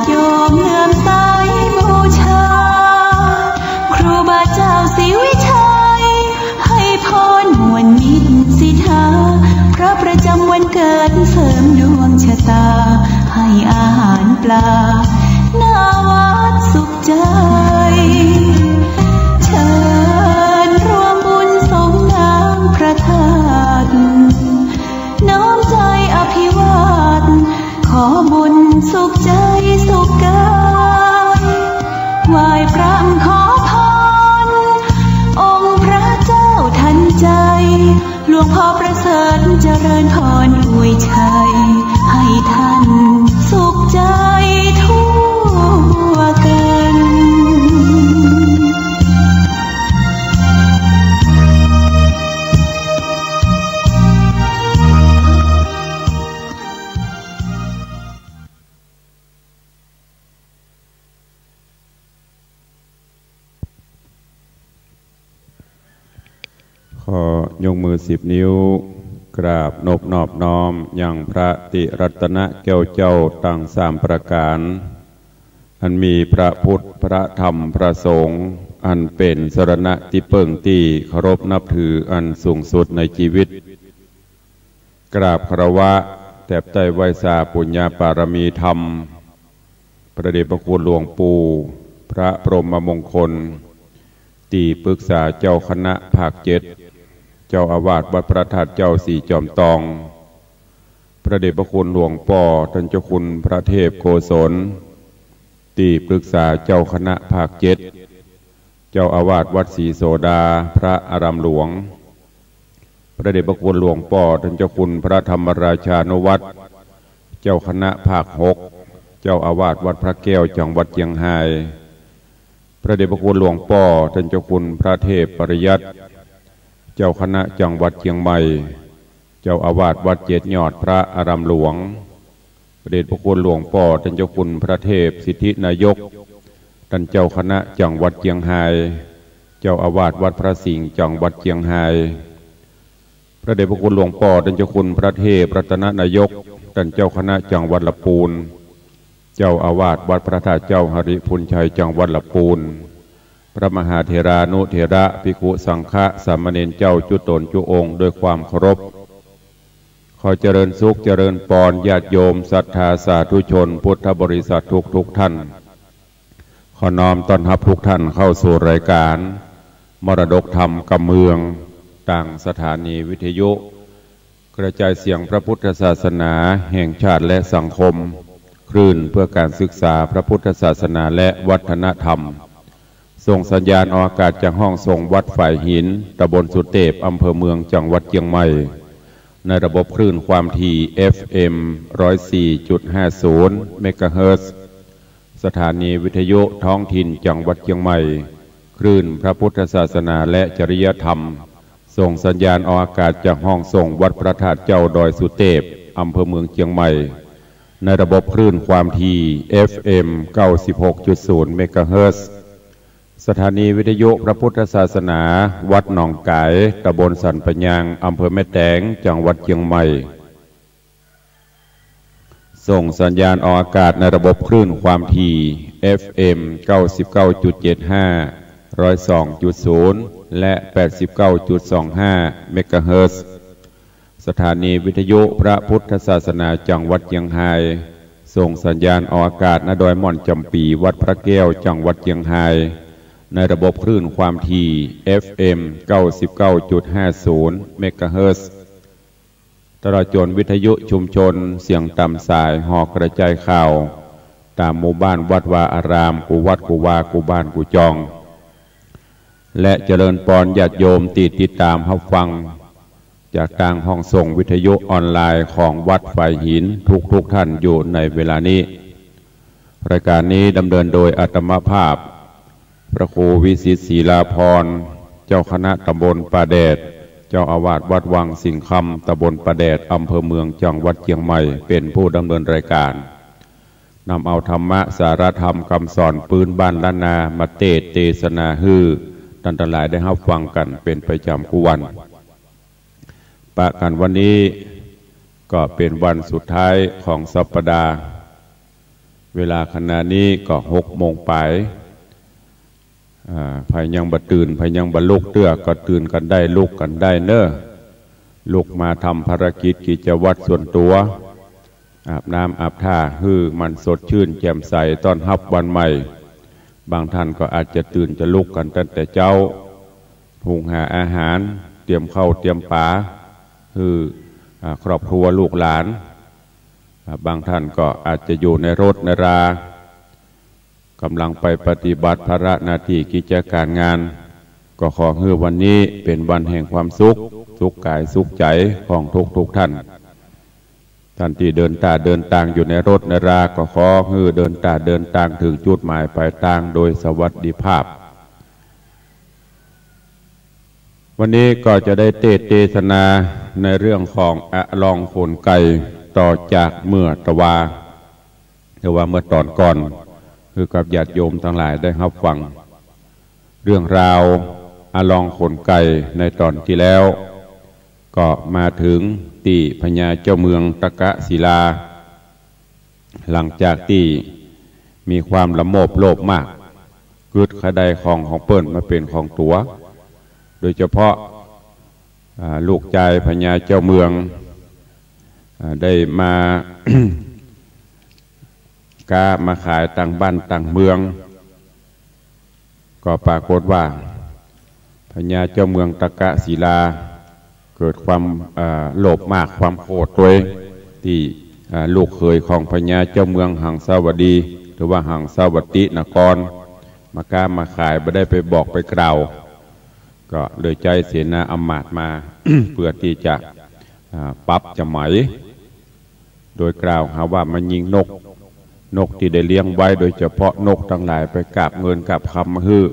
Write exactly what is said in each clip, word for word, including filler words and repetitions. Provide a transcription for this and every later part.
โยมเลื่อมใสบูชา ครูบาเจ้าศรีวิชัย ให้พรม่วนมิตรสิทธา พระประจำวันเกิดเสริมดวงชะตา ให้อาหารปลา หน้าวัดสุขใจ เชิญร่วมบุญสงน้ำพระธาตุ น้อมใจอภิวาท ขอบุญสุขใจสุขกาย ไหว้พระขอพร องค์พระเจ้าทันใจ หลวงพ่อประเสริฐเจริญพรอวยชัย ให้ท่านสุขใจทั่วกัน ขอยกมือสิบนิ้ว กราบนบนอบน้อมยังพระติรัตนะแก้วเจ้าตังสามประก๋าน อันมีพระพุทธ พระธรรม พระสงฆ์ อันเป๋นสรณะตี้เปิ้งตี้เคารพนับถืออันสูงสุดในจีวิต กราบคารวะแถบใต้ไหว้สาปุญญาปารมีธรรม พระเดชพระคุณหลวงปู่ พระพรหมมงคล ตี้ปรึกษาเจ้าคณะภาคเจ็ด เจ้าอาวาสวัดพระธาตุเจ้าสี่จอมตอง พระเดชพระคุณหลวงป้อต้านเจ้าคุณพระเทพโกศล ตี้ปรึกษาเจ้าคณะภาคเจ็ด เจ้าอาวาสวัดศรีโสดา พระอารามหลวง พระเดชพระคุณหลวงป้อต้านเจ้าคุณพระธรรมราชานุวัฒน์ เจ้าคณะภาคหก เจ้าอาวาสวัดพระแก้วจังหวัดเจียงฮาย พระเดชพระคุณหลวงป้อต้านเจ้าคุณพระเทพปริยัติ เจ้าคณะจังหวัดเจียงใหม่ เจ้าอาวาสวัดเจ็ดยอดพระอารามหลวง พระเดชพระคุณหลวงป้อต้านเจ้าคุณพระเทพสิทธินายก ต้านเจ้าคณะจังหวัดเจียงฮาย เจ้าอาวาสวัดพระสิงห์จังหวัดเจียงฮาย พระเดชพระคุณหลวงป้อต้านเจ้าคุณพระเทพรัตนนายก ต้านเจ้าคณะจังหวัดละปูน เจ้าอาวาสวัดพระธาตุเจ้าหริภุญชัยจังหวัดละปูน พระมหาเถรานุเถระ ภิกขุสังฆะ สามเณรเจ้าจุ๊ต๋นจุ๊องค์ด้วยความเคารพ ขอเจริญสุขเจริญปอนญาติโยมศรัทธาสาธุชนพุทธบริษัททุกๆ ท่าน ขอน้อมต้อนฮับทุกท่านเข้าสู่รายการมรดกธรรมกำเมือง ตางสถานีวิทยุกระจายเสียงพระพุทธศาสนาแห่งชาติและสังคม คลื่นเพื่อการศึกษาพระพุทธศาสนาและวัฒนธรรม ส่งสัญญาณออกอากาศจากห้องส่งวัดฝายหิน ตำบลสุเตพ อำเภอเมือง จังหวัดเจียงใหม่ ในระบบคลื่นความถี่ เอฟเอ็ม ร้อยสี่จุดห้าศูนย์ เมกะเฮิรตซ์ สถานีวิทยุท้องถิ่นจังหวัดเจียงใหม่ คลื่นพระพุทธศาสนาและจริยธรรม ส่งสัญญาณออกอากาศจากห้องส่งวัดพระธาตุเจ้าดอยสุเตพ อำเภอเมืองเจียงใหม่ ในระบบคลื่นความถี่ เอฟเอ็ม เก้าสิบหกจุดศูนย์ เมกะเฮิรตซ์ สถานีวิทยุพระพุทธศาสนา วัดหนองก๋าย ตำบลสันป่ายาง อำเภอแม่แตง จังหวัดเจียงใหม่ ส่งสัญญาณออกอากาศในระบบคลื่นความถี่ เอฟเอ็ม เก้าสิบเก้าจุดเจ็ดห้า ร้อยสองจุดศูนย์ และ แปดสิบเก้าจุดสองห้า เมกะเฮิรตซ์ สถานีวิทยุพระพุทธศาสนาจังหวัดเจียงฮาย ส่งสัญญาณออกอากาศ ณ ดอยม่อนจำปี วัดพระแก้ว จังหวัดเจียงฮาย ในระบบคลื่นความถี่ เอฟเอ็ม เก้าสิบเก้าจุดห้าศูนย์ เมกะเฮิรตซ์ ตลอดจ๋นวิทยุชุมชน เสียงต๋ามสาย หอกระจายข่าว ต๋ามหมู่บ้านวัดวาอาราม กู้วัดกู้วา กู้บ้านกู้จอง และเจริญปอนญาติโยมตี้ติดต๋ามฮับฟัง จากตางห้องส่งวิทยุออนไลน์ของวัดฝายหินทุกๆ ท่านอยู่ในเวลานี้ รายการนี้ดำเนินโดยอาตมาภาพ พระครูวิสิทธิ์ ศิลาภรณ์ เจ้าคณะตำบลป่าแดด เจ้าอาวาสวัดวังสิงห์คำ ตำบลป่าแดด อำเภอเมือง จังหวัดเจียงใหม่ เป๋นผู้ดำเนินรายการ นำเอาธรรมะสาระธรรมกำสอนปื๊นบ้านล้านนามาเตสน์เตสนาหื้อต้านตังหลายได้ฮับฟังกั๋นเป๋นประจ๋ำกู้วัน ปะกั๋นวันนี้ก็เป๋นวันสุดท้ายของสัปดาห์ เวลาขณะนี้ก็หกโมงปาย อ่า ใผยังบ่ตื่น ใผยังบ่ลุกเตื้อ ก็ตื่นกั๋นได้ ลุกกั๋นได้เน่อ ลุกมาทำภารกิจกิจวัตรส่วนตั๋ว อาบน้ำอาบท่า หื้อมันสดชื่นแจ่มใส ต้อนฮับวันใหม่ บางท่านก็อาจจะตื่นจะลุกกั๋นตั้งแต่เจ๊า หุงหาอาหาร เตรียมข้าวเตรียมป๋า หื้อ อ่า ครอบครัวลูกหลาน อ่า บางท่านก็อาจจะอยู่ในรถในรา ก่ำลังไปปฏิบัติภาระหน้าตี้กิจก๋านงาน ก็ขอหื้อวันนี้เป๋นวันแห่งความสุข สุขก๋ายสุขใจ๋ของทุกๆ ท่าน ท่านตี้เดินต้าเดินตางอยู่ในรถในรา ก็ขอหื้อเดินต้าเดินตางเถิงจุดหมายปายตางโดยสวัสดิภาพ วันนี้ก็จะได้เตสน์เตสนาในเรื่องของอลองขนไก่ ต่อจากเมื่อตะวา หรือว่าเมื่อต๋อนก่อน หื้อกับญาติโยมตังหลายได้ฮับฟัง เรื่องราวอลองขนไก่ในต๋อนตี้แล้ว ก็มาเถิงตี้พญาเจ้าเมืองตะกะศิลา หลังจากตี้มีความละโมบโลภมาก กึ๊ดใค่ได้ของของเปิ้นมาเป๋นของตั๋ว โดยเฉพาะ อ่า ลูกจายพญาเจ้าเมือง อ่า ได้มา ก๊ามาขายตางบ้านตางเมือง ก็ปรากฏว่า พญาเจ้าเมืองตะกะศิลา เกิดความ อ่า โลภมาก ความโขดตวย ตี้ อ่า ลูกเขยของพญาเจ้าเมืองหังสาวดี หรือว่าหังสาวัตตินคร มาก๊ามาขาย บ่ได้ไปบอกไปกล่าว ก็เลยใจ๊เสนาอำมาตย์มา เปื้อตี้จะ อ่า ปรับจะไหม โดยกล่าวหาว่ามายิงนก นกตี้ได้เลี้ยงไว้ โดยเฉพาะนกตังหลายไปกาบเงินกาบคำมาหื้อ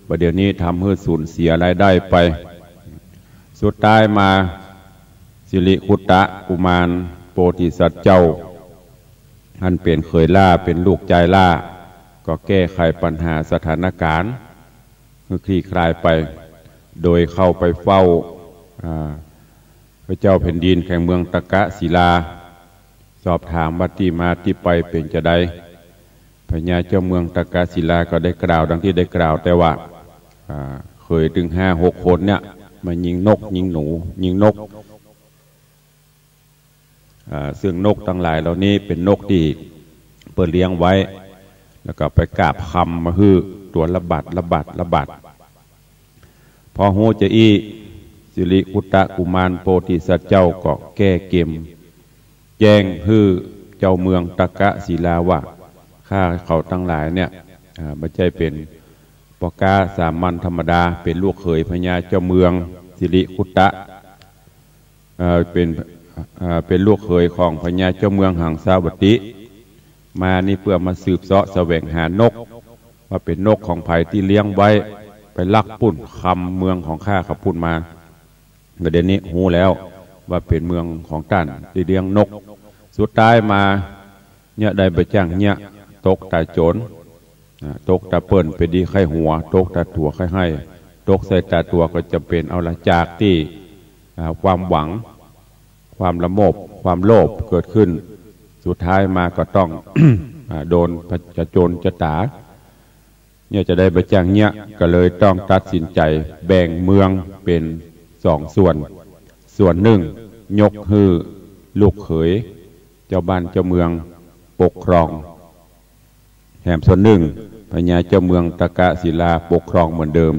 บ่าเดี่ยวนี้ทำหื้อสูญเสียรายได้ไป สุดท้ายมา สิริคุตตะกุมารโพธิสัตว์เจ้า อันเป๋นเขยหล้า เป๋นลูกจายหล้า ก็แก้ไขปัญหาสถานก๋ารณ์หื้อคลี่คลายไป โดยเข้าไปเฝ้า อ่า พระเจ้าแผ่นดินแห่งเมืองตะกะศิลา สอบถามว่าตี้มาตี้ไปเป๋นจาใด พญาเจ้าเมืองตะกะศิลาก็ได้กล่าวดังตี้ได้กล่าว แต่ว่า อ่า เขยตึงห้าหกคนเนี่ย มายิงนกยิงหนู ยิงนก อ่า ซึ่งนกตังหลายเหล่านี้เป๋นนกตี้เปิ้นเลี้ยงไว้ แล้วก็ไปกาบคำมาหื้อตั๋วละบาท ละบาท ละบาท พอฮู้จาอี้ สิริคุตตะกุมารโพธิสัตว์เจ้าก็แก้เกม แจ้งหื้อเจ้าเมืองตะกะศิลาว่า ข้าเขาตังหลายเนี่ย อ่า บ่ใจ้เป๋นป้อก๊าสามัญธรรมดา เป๋นลูกเขยพญาเจ้าเมืองสิริคุตตะ เอ่อ เป๋น เอ่อ เป๋นลูกเขยของพญาเจ้าเมืองหังสาวัตติ มานี่เปื้อมาสืบเสาะแสวงหานก ว่าเป๋นนกของใผตี้เลี้ยงไว้ ไปลักปุ้นคำเมืองของข้าเขาปุ้นมา บ่าเดี่ยวนี้ฮู้แล้วว่าเป๋นเมืองของต้านตี้เลี้ยงนก สุดท้ายมา เยียะได้บ่าจ้างเยียะ ตกต๋าโจ๋ร อ่า ตกต๋าเปิ้นไปดีใค่หัว ตกต๋าตั๋วใค่ไห้ ตกใส่ต๋าตั๋วก็จ๋ำเป๋นเอาละ จากตี้ อ่า ความหวัง ความละโมบ ความโลภเกิดขึ้น สุดท้ายมาก็ต้อง อ่า โดนผจญชะตา เยียะจะได้บ่าจ้างเยียะ ก็เลยต้องตัดสินใจ๋แบ่งเมืองเป๋นสองส่วน ส่วนนึ่งยกหื้อลูกเขยเจ้าบ้านเจ้าเมืองปกครอง แถมส่วนนึ่งพญาเจ้าเมืองตะกะศิลาปกครองเหมือนเดิม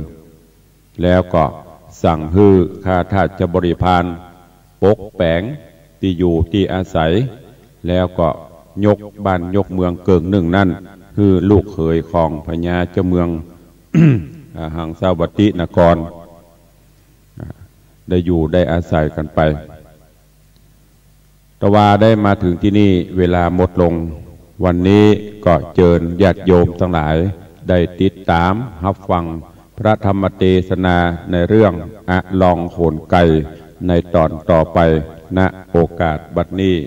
แล้วก็สั่งหื้อข้าทาสบริพารปกแป๋งตี้อยู่ตี้อาศัย แล้วก็ยกบ้านยกเมืองเกิ่งนึ่งนั้น หื้อลูกเขยของพญาเจ้าเมือง อ่า หังสาวัตตินคร อ่า ได้อยู่ได้อาศัยกั๋นไป ตะวาได้มาเถิงตี้นี่ เวลาหมดลง วันนี้ก็เจิญญาติโยมตังหลายได้ติดต๋ามฮับฟังพระธรรมเตสนาในเรื่องอลองขนไก่ในต๋อนต่อไป ณ โอกาสบัดนี้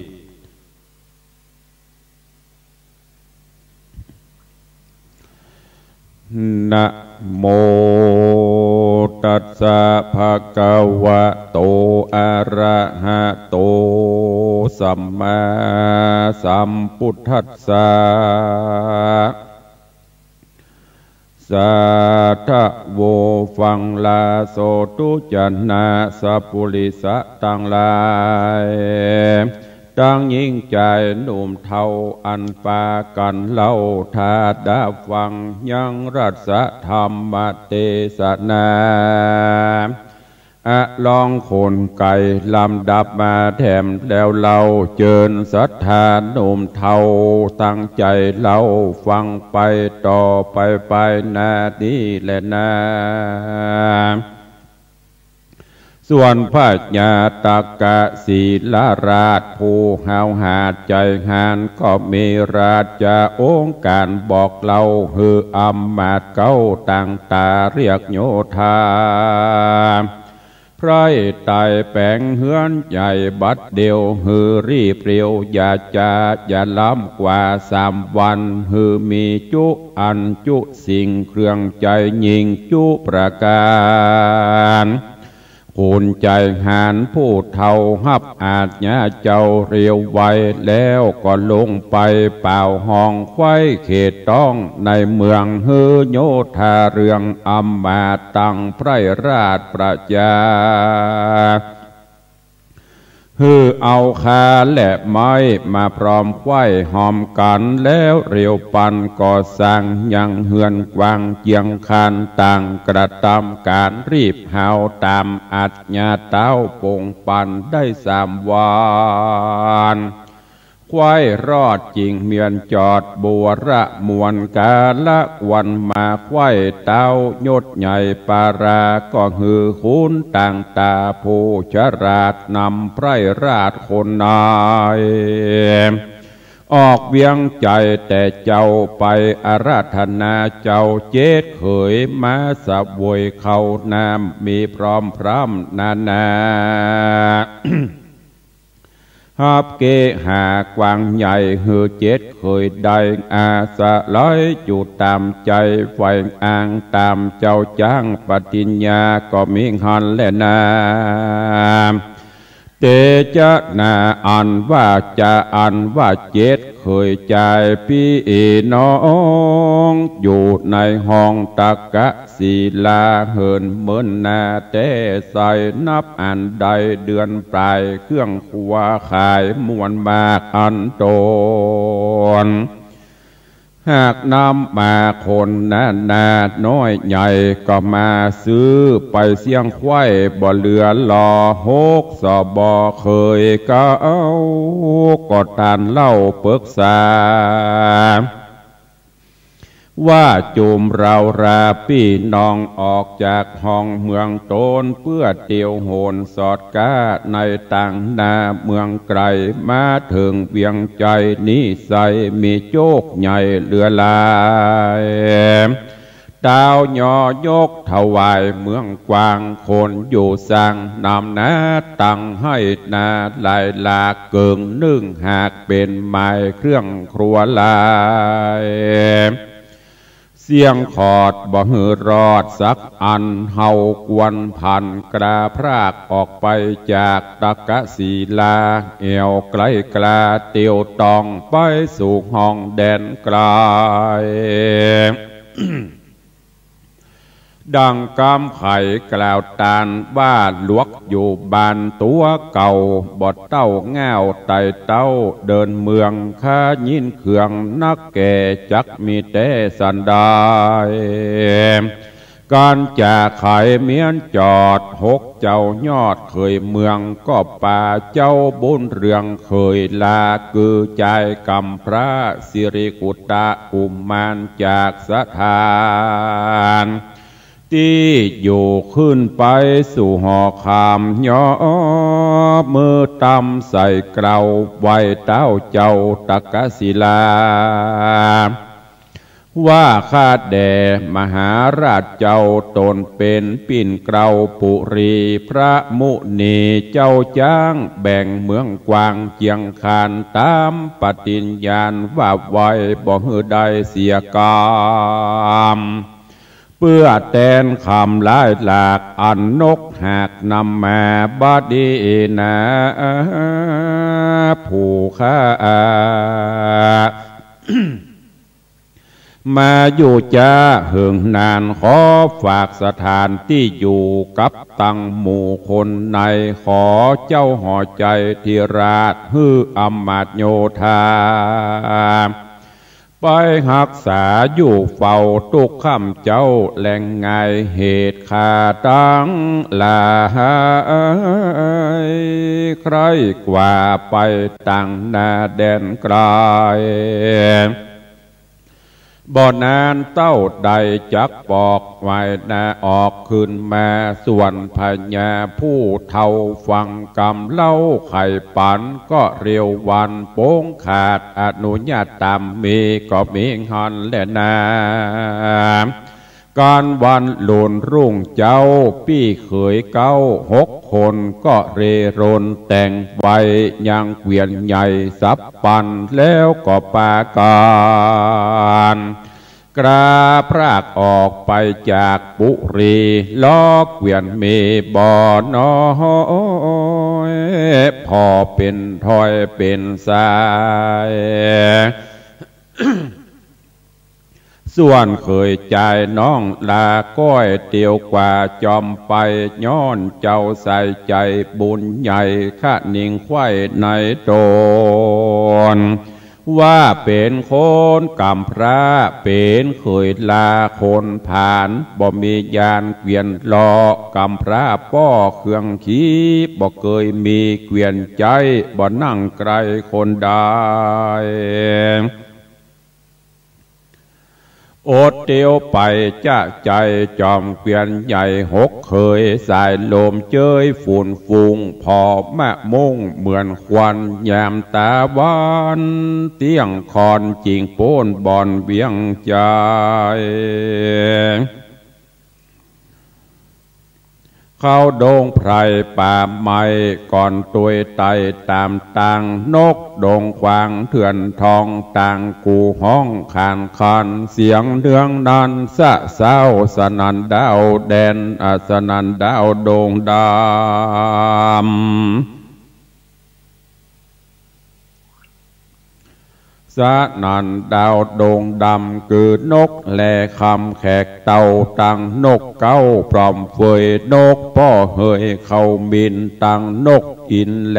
นะโม ตัสสะ ภะคะวะโต อะระหะโต สัมมาสัมพุทธัสสะ สาธะโว ฟังลา สาธุจะนะ สัพปุริสะตังหลาย ตังญิงจายหนุ่มเฒ่า อันปากั๋นเล่า ถ้าดาฟังยังรัสธรรมเตสนา อะ ลองขนไก๋ลำดับมาแถมแล้วเล่า เจิญศรัทธาหนุ่มเฒ่า ตั้งใจ๋เล่าฟังไปต่อไป ไปหน้านี้แลนา ส่วนพญาตากศิลราช ผู้ห้าวหาญใจ๋หาญ ก็มีราชองค์ก๋านบอกเล่า หื้ออำมาตย์เก๊าต่างต๋าเรียกโยธา ไพร่ไต่แป๋งเฮือนใหญ่บัดเดี่ยว หื้อรีบเร็วอย่าจ๊า อย่าล้ำกว่าสามวัน หื้อมีจุอันจุสิ่ง เครื่องใจ๊ยิ่งจุประก๋าน คนใจ๋หาญผู้เฒ่าฮับอาจญาเจ้าเร็วไว แล้วก็ลงไปเป่าฮ้องไขว้เขตต้องในเมือง หื้อโยธาเรื่องอำมาตย์ตังไพร่ราชประจา หื้อเอาคาและไม้มาพร้อมไขว้ฮอมกั๋น แล้วเร็วปันก็สร้างยังเฮือนกว้างเจียงคาน ต่างกระตำก๋านรีบฮาว ต๋ามอัจญาเต้าปงปันได้สามวัน ไขว้รอดจึงเมียนจอด บัวระมวลกาละวันมา ไขว้เต๊ายศใหญ่ปารา ก็หื้อขุนต่างต๋าผู้ฉลาด นำไพร่ราชคนนาย ออกเวียงใจ๋แต่เจ้าไป อาราธนาเจ้าเจ็ดเขย มาเสวยข้าวน้ำ มีพร้อมพร่ำนานา ฮับเกหากว้างใหญ่ หื้อเจ็ดเขยได้อาศัย จุต๋ามใจ๋ใฝ่อ้างต๋ามเจ้าจ้าง ปฏิญญาก็มีหั้นแลนา เตจะนาอันว่าจะ อันว่าเจ็ดเขยจายปี้น้อง อยู่ในห้องตากศิลา เหินเมินนาแต๊ใส นับอันได้เดือนปลาย เครื่องครัวขายมวลมากอันต๋น หากนำมาคนนานาน้อยใหญ่ ก็มาซื้อไปเสี้ยงไขว้ บ่เหลือหล่อหกสบเขยเก๊า ก็ต้านเล่าปึกษา ว่าจุมเราราปี้น้องออกจากห้องเมืองต๋น เปื้อเตียวโหนสอดก๊าในต่างนาเมืองไก๋ มาเถิงเวียงใจ๋นี้ไซร้มีโจคใหญ่เหลือหลาย เต๊ายอยกถวายเมืองกว้าง คนอยู่สร้างนำนา ตังไฮ่นาหลายหลาก เกิ่งนึ่งหากเป๋นไม้เครื่องครัวหลาย เสี้ยงขอดบ่หื้อรอดสักอัน เฮาควรผันกลาพรากออกไปจากตากศิลา แอ่วไก๋กลาเตียวต้องไปสู่ห้องแดนไก๋ ดังกำไขกล่าวตานว่า หลวกอยู่บ้านตั๋วเก่า บ่เต้าง่าวไต่เต๊า เดินเมืองข้ายินเคืองนักแก่ จักมีแต๊สันใด ก๋านจะไขเมียนจอด หกเจ้ายอดเขยเมือง ก็ปาเจ้าบุญเรืองเขยลา คือจายกำพร้าสิริกุตตะกุมารจากสถาน ตี้อยู่ขึ้นไปสู่หอคำ ยอมือตำใส่เกล้า ไหว้เต๊าเจ้าตากศิลา ว่าข้าแด่มหาราชเจ้า ต๋นเป๋นปิ้นเกล้าปุรี พระมุนีเจ้าจ๊างแบ่งเมืองกว้างเจียงคาน ต๋ามปฏิญญาณว่าไว้ บ่หื้อได้เสียกำ เปื้อแตนคำหลายหลาก อันนกหากนำมาบดีนา ผู้ข้า มาอยู่จ๊าเหิงนาน ขอฝากสถานตี้อยู่กับตังหมู่คนใน ขอเจ้าหอใจ๋ธิราช หื้ออำมาตย์โยธา ไปฮักษาอยู่เฝ้าตุ๊กค่ำเจ๊าแลง งายเหตุข้าตังหลาย ใคร่กว่าไปตางนาแดนไก๋ บ่นานเต้าใดจักปอกไหว้นาออกคืนมา ส่วนพญาผู้เฒ่าฟังกำเล่าไขปั๋น ก็เร็ววันโป๋งขาดอนุญาตต๋าม มีก็มีหั้นแลนา ก๋านวันลุนรุ่งเจ๊า ปี้เขยเก๊าหกคน ก็เร่รนแต่งไว้ยังเกวียนใหญ่สับปัน แล้วก็ปากั๋นกล้าพรากออกไปจากปุรี ลอเกวียนมีบ่น้อย ผ่อเป๋นถ้อยเป๋นสาย ส่วนเขยจายน้องลาก้อยเตียวกว่าจอมไป ย้อนเจ้าใส่ใจ๋บุญใหญ่ คะนิงใคว่ในต๋น ว่าเป๋นคนก๋ำพร้า เป๋นเขยลาคนผาน บ่มีญาณเกวียนเลาะ ก๋ำพร้าป้อเครื่องขี่ บ่เกยมีเกวียนใจ๊ บ่นั่งใก้คนใด อดเตียวไปจ๊ะใจ๋จอมเกวียนใหญ่หกเขย สายลมเจ๊ยฝุ่นฟุ้ง ผ่อมะมุ่งเหมือนควัน ยามต๋าวันเตี้ยงคอน จิ่งโป๊นบ่อนเวียงใจ๋ เข้าดงไพรป่าไม้ก่อนตวยไต่ต๋ามตาง นกดงขวางเถื่อนทองต่างกู่ฮ้องขานคาน เสียงเนืองนั้นสะเซ้าสนั่นดาวแดน อะ สนั่นดาวดงดำ สนั่นดาวดงดำ กือนกแลคำแขกเต้า ตังนกเก๊าปลอมเฟย นกป้อเหยเข้ามิน ตังนกอินแล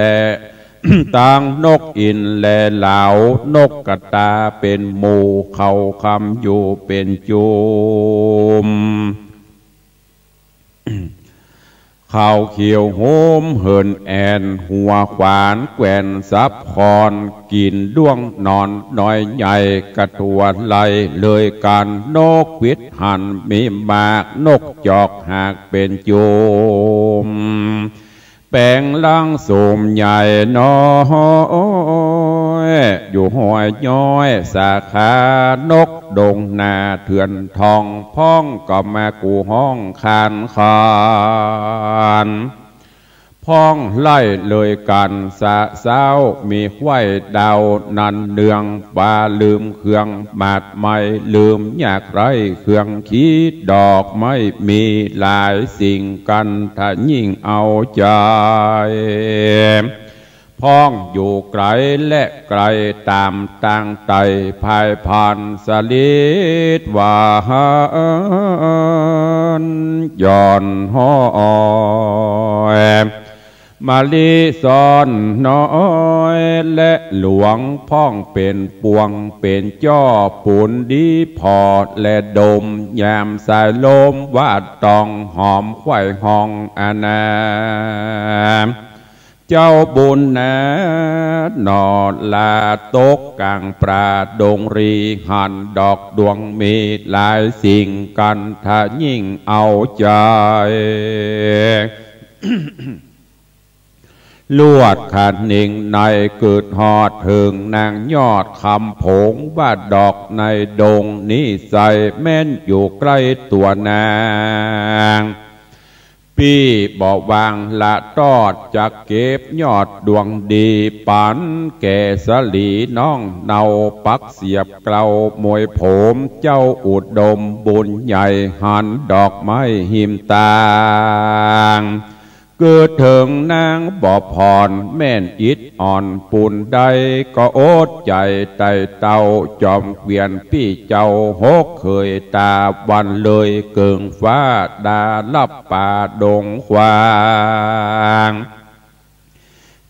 ตังนกอินแลเหลา นกกระตาเป๋นหมู่ เข้าคำอยู่เป๋นจุม เขาเขียวโฮมเหินแอ่น หัวขวานแกว่นสับคอน กิ๋นด้วงนอนน้อยใหญ่ กระตั๋วไหลเลยกั๋น นกหวิดหันมีมาก นกจอกหากเป๋นจุม แป๋งร่างโสมใหญ่น้อย อยู่ห้อยย้อยสาขา นกดงนาเถื่อนทอง พ่องก็มากู่ฮ้องขานคาน พ่องไล่เลยกั๋นสะเซ้า มีไขว้ดาวนันเนือง ปาลืมเครื่องหมาดไม้ ลืมยากไร้เครื่องขีด ดอกไม้มีหลายสิ่ง กั๋นทะยิ่งเอาใจ๋ พ่องอยู่ไก๋และไก๋ต๋ามตางไต่ พายผ่านสลิดหวาน หย่อนห้อย มะลิซ้อนน้อยและหลวง พ่องเป๋นปวงเป๋นจ้อ ปูนดีผ่อและดม ยามสายลมวาดตอง หอมไขว้ฮ้องอานา เจ้าบุญนาหน่อลา ตกก๋างป่าดงรี หันดอกดวงมีหลายสิ่ง กั๋นทะยิ่งเอาใจ๋ ลวดคะนิงในกึ๊ดฮอดเถิงนางยอดคำผง ว่าดอกในดงนี้ใสแม่นอยู่ใก้ตั๋วนาง ปี้บ่วางละตอด จักเก็บยอดดวงดี ปั๋นแก่สลีน้องเนา ปักเสียบเกลามวยผม เจ้าอุดมบุญใหญ่ หันดอกไม้ฮิมตาง กึ๊ดเถิงนางบ่ผ่อนแม่นอิดอ่อนปูนใด ก็อดใจ๋ไต่เต้าจ๋อมเกวียนปี้เจ้าหกเขยต๋าวันเลยเกิ่งฟ้าดาลับป่าดงขวาง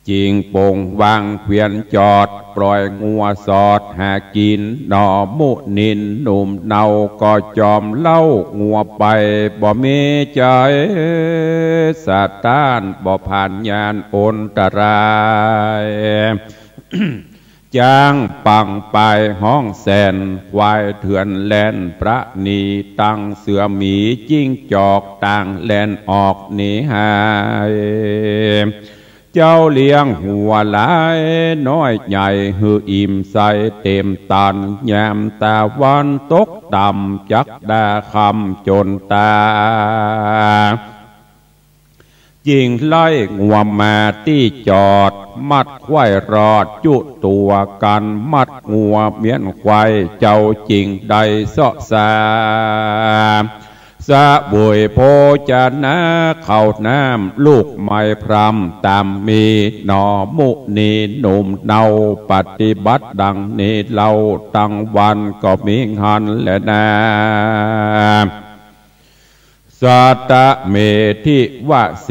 จิ่งป่งวางเกวียนจอด ปล่อยงัวสอดหากิ๋น หน่อมุนินหนุ่มเนาก็จอมเล้างัวไป บ่มีใจ๋สะต้าน บ่ผ่านยานอันตราย จ๊างปังปายฮ้องแสน ควายเถื่อนแล่นประณี ตังเสือหมีจิ้งจอกต่างแล่นออกหนีหาย เจ้าเลี้ยงหัวหลายน้อยใหญ่หื้ออิ่มใสเต๋มตัน ยามตะวันตกต่ำจักดาค่ำจ๋นต๋า จิ่งไล่งัวมาตี้จอด มัดควายรอดจุตั๋วกั๋น มัดงัวเมี้ยนควายเจ้าจิ่งได้เซาะสา เสวยโภจนะข้าวน้ำลูกไม้พร่ำต๋ามมี หน่อมุนินหนุ่มเนาปฏิบัติดังนี้เล่า ตังวันก็มีหั้นแลนา สัตตเมธิวะเส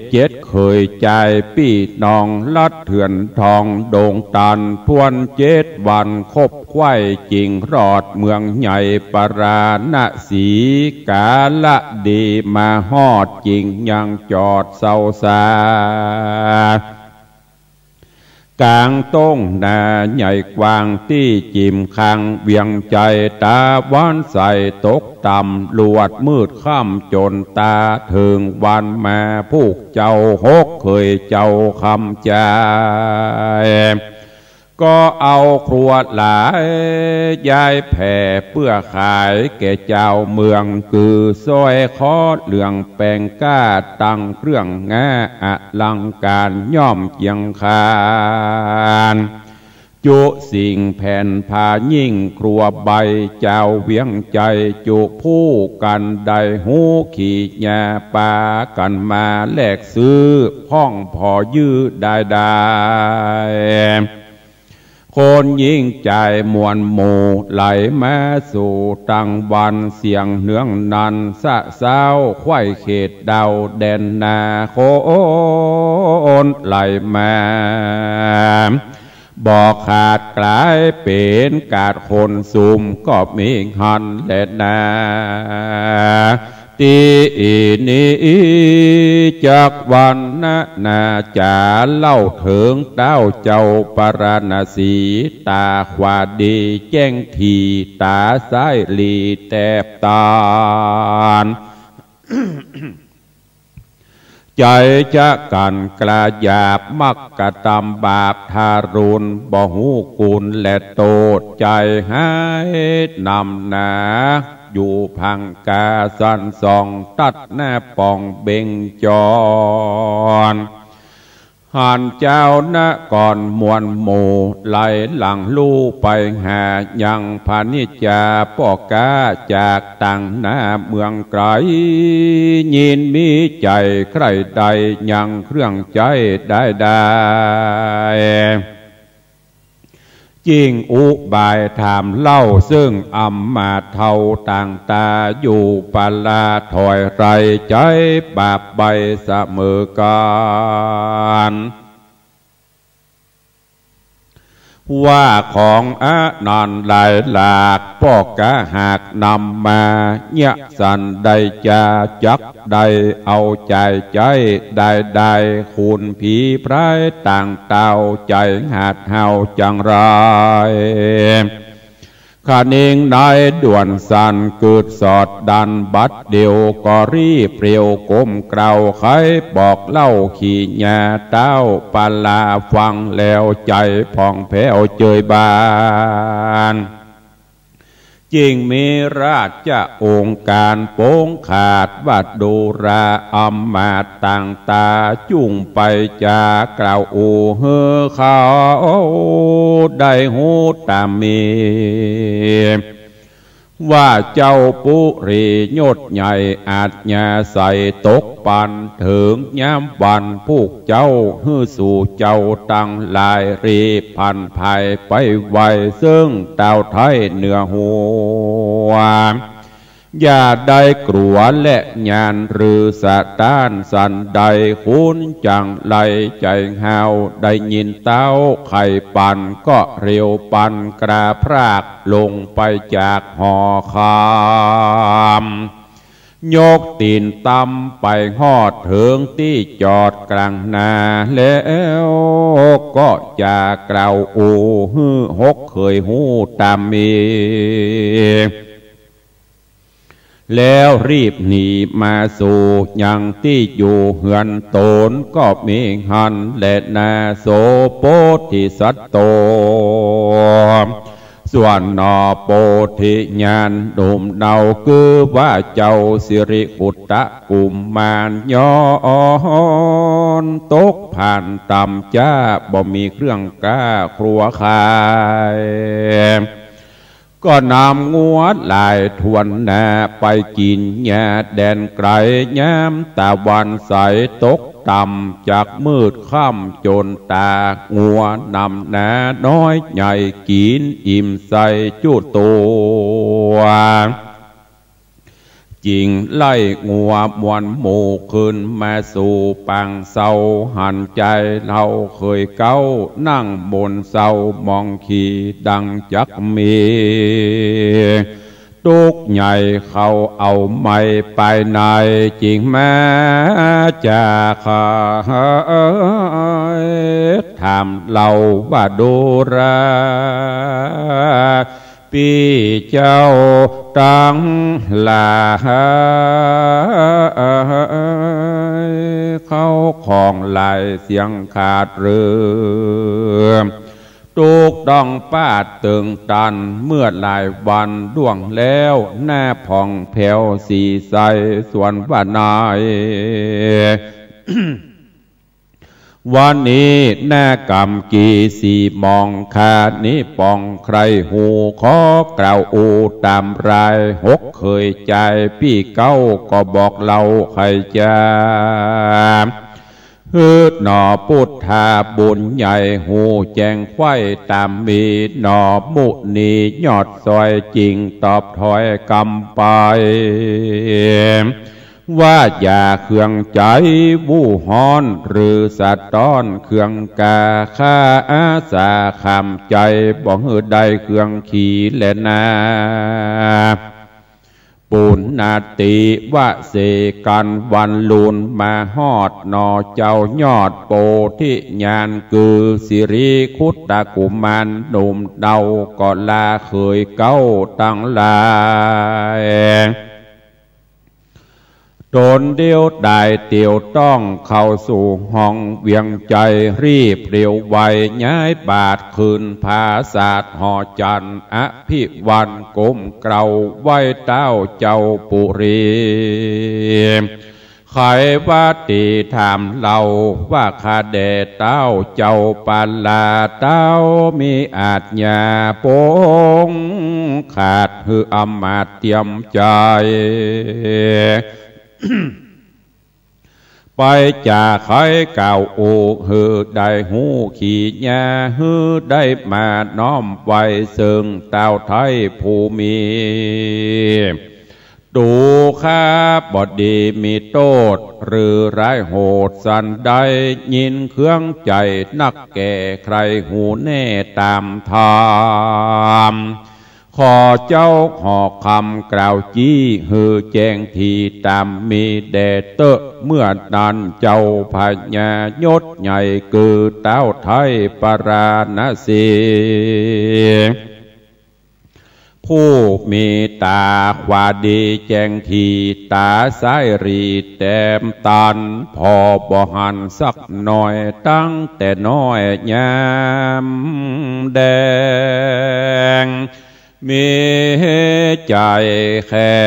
เจ็ดเขยจายปี้น้องลัดเถื่อนทองดงตัน ถ้วนเจ็ดวันครบไขว้จิ่งรอดเมืองใหญ่ปาราณสี ก๋าละดีมาฮอดจิ่งยังจอดเซาสา ก๋างต้งนาใหญ่กว้างตี้จิ่มข้างเวียงใจ๋ ตะวันใสตกต่ำลวดมืดค่ำจ๋นต๋า เถิงวันมาผูกเจ้าหกเขยเจ้าคำจาย ก็เอาครัวหลายย้ายแผ่เปื้อขายแก่เจ้าเมือง คือสร้อยคอเหลืองแป๋งก้า ตังเครื่องงาอลังก๋านย่อมเจียงคาน จุสิ่งแผ่นผ้ายิ่งครัวใบ เจ้าเวียงใจ๋จุผู้กั๋นได้ฮู้ ขี่ยาปากั๋นมาแลกซื้อ พ่องผ่อยื้อได้ได้ คนยิ่งใจ๋มวลหมู่ไหลมาสู่ตังวัน เสียงเนืองนันสะซ้าวไขว้เขตเดา แดนนาคนไหลมา บ่ขาดกลายเป๋นกาดคนซุมก็มีหั้นแลนา ตี้นี้จักวรรณนาจ๋าเล่าเถิงเต๊าเจ้าปาราณสี ต๋าขวาดีแจ้งถี่ ต๋าซ้ายหลีแตบตาน ใจ๋จะกั๋นกล้าหยาบ มักกระตำบาปทารุณ บ่ฮู้คุณและโต้ษ ใจ๋ฮ้ายนำหนา อยู่พังกาสันส่อง ตัดหน้าป่องเบ่งจร หันเจ้านครมวลหมู่ ไหลหลังลู่ไปหายังพนิจจา ป้อก๊าจากตังหน้าเมืองไก๋ ยินมีใจ๋ใคร่ได้ยังเครื่องใจ๊ได้ได้ จิ่งอุบายถามเล่าเซิ่งอำมาตย์เฒ่าต่างต๋า อยู่ปาลาถอยไรใจ๊บาปใบเสมอกั๋น ว่าของอันนั้นหลายหลาก ป้อก๊าหากนำมาเยียะสันได้จา จักได้เอาใจ๋ใจ๊ได้ได้ คุณผีพรายต่างเต้า ใจ๋หาดเฮาจังไร ขะนิงในด่วนสันกึ๊ดสอดดัน บัดเดี่ยวก็รีบเร็วก้มเกล้า ใค่บอกเล่าขี่ยาเต้าปาลาฟังแล้ว ใจ๋ผ่องแผ้วเจยบาน จิ่งมีราชองค์ก๋ารโป๋งขาดว่า ดูราอำมาตย์ต่างต๋า จุ่งไปจากล่าวอู้หื้อเขาได้ฮู้ต๋ามมี ว่าเจ้าปุริยศใหญ่อาจญาใส่ตกปัน เถิงยามวันปุกเจ้า หื้อสู่เจ้าตังหลาย รีบผันผายไปไว เซิ่งต้าวไท้เหนือหัว อย่าได้กลัวและหยาดหรือสะต้านสันใด คนจักไร้ใจ๋ห้าว ได้ยินต้าวไขปัน ก็เร็วปันกล้าพรากลงไปจากหอคำ ยกตี๋นต่ำไปฮอดเถิงตี้จอดกลางนา แล้วก็จะกล่าวอู้หื้อหกเขยฮู้ต๋ามมี แล้วรีบหนีมาสู่ยังตี้อยู่เฮือนต๋น ก็มีหั้นแลนา โสโพธิสัตโต ส่วนหนอโพธิญาณหนุ่มเนา คือว่าเจ้าสิริคุตตะกุมาร ย้อนตกผ่านต่ำจ๊า บ่มีเครื่องกล้าครัวขาย ก็นำงัวหลายถ้วนนา ไปกิ๋นหญ้าแดนไก๋ ยามตะวันใสตกต่ำ จักมืดค่ำจ๋นต๋า งัวนำนาน้อยใหญ่ กิ๋นอิ่มใส่จุตัว จึงไล่งัวมวลหมู่ ขึ้นมาสู่ปางเซา หันจายเฮาเขยเก๊า นั่งบนเซามองขี่ ดังจักมีตุ๊กข์ใหญ่ เขาเอาไม้ปายใน จึงมาจาขาย ถามเล่าว่าดูรา ปี้เจ้าตังหลาย เข้าของหลายเสี้ยงขาดหรือ ตุ๊กข์ต้องปาดตึงตัน เมื่อหลายวันล่วงแล้ว หน้าผ่องแผ้วสีใส สวนว่านาย วันนี้หน้ากำกีสีหมอง ข้านี้ป่องใคร่ฮู้ ขอกล่าวอู้ต๋ามราย หกเขยจายปี้เก๊า ก็บอกเล่าไขจ๋า หื้อหนอปุทธาบุญใหญ่ ฮู้แจ้งไขว้ต๋ามมี หนอมุนียอดซอย จึงตอบถ้อยกำไป ว่าอย่าเคืองใจ๋ วู่ฮ้อนหรือสะต้อน เคืองกาข้าอาสาขามใจ๋ บ่หื้อได้เคืองขีแลนา ปุณณติวะเสกัน วันลุนมาฮอดหนอเจ้ายอดโพธิญาณ คือสิริคุตตะกุมารหนุ่มเนา ก็ลาเขยเก๊าตังหลาย ต๋นเดียวดายเตียวต้องเข้าสู่ห้องเวียงใจ๋ รีบเร็วไวย้ายบาทขึ้นผาสาทหอจันทร์ อภิวันก้มเกล้าไหว้ต้าวเจ้าปุรี ไขว่าตี้ถามเล่าว่าข้าแด่ต้าวเจ้าปาลา ต้าวมีอาจญาปงขาดหื้ออำมาตย์เตียมใจ๋ ไปจาไขกล่าวอู้หื้อได้ฮู้ขีญา หื้อได้มาน้อมไหว้เซิ่งต้าวไท้ผู้มี ตุฆาบดีมีโต้ษหรือร้ายโหดสันใด ยินเคืองใจ๋นักแก่ใคร่ฮู้แน่ต๋ามธรรม ขอเจ้าหอคำกล่าวจี้หื้อแจ้งทีต๋ามมีแด่เต๊อะ เมื่อนั้นเจ้าพญายศใหญ่คือต้าวไท้ปาราณสี ผู้มีต๋าขวาดีแจ้งที ต๋าซ้ายหลีแต้มตัน ผ่อบ่หันสักหน้อย ตั้งแต่น้อยยามแดง มีใจ๋แข็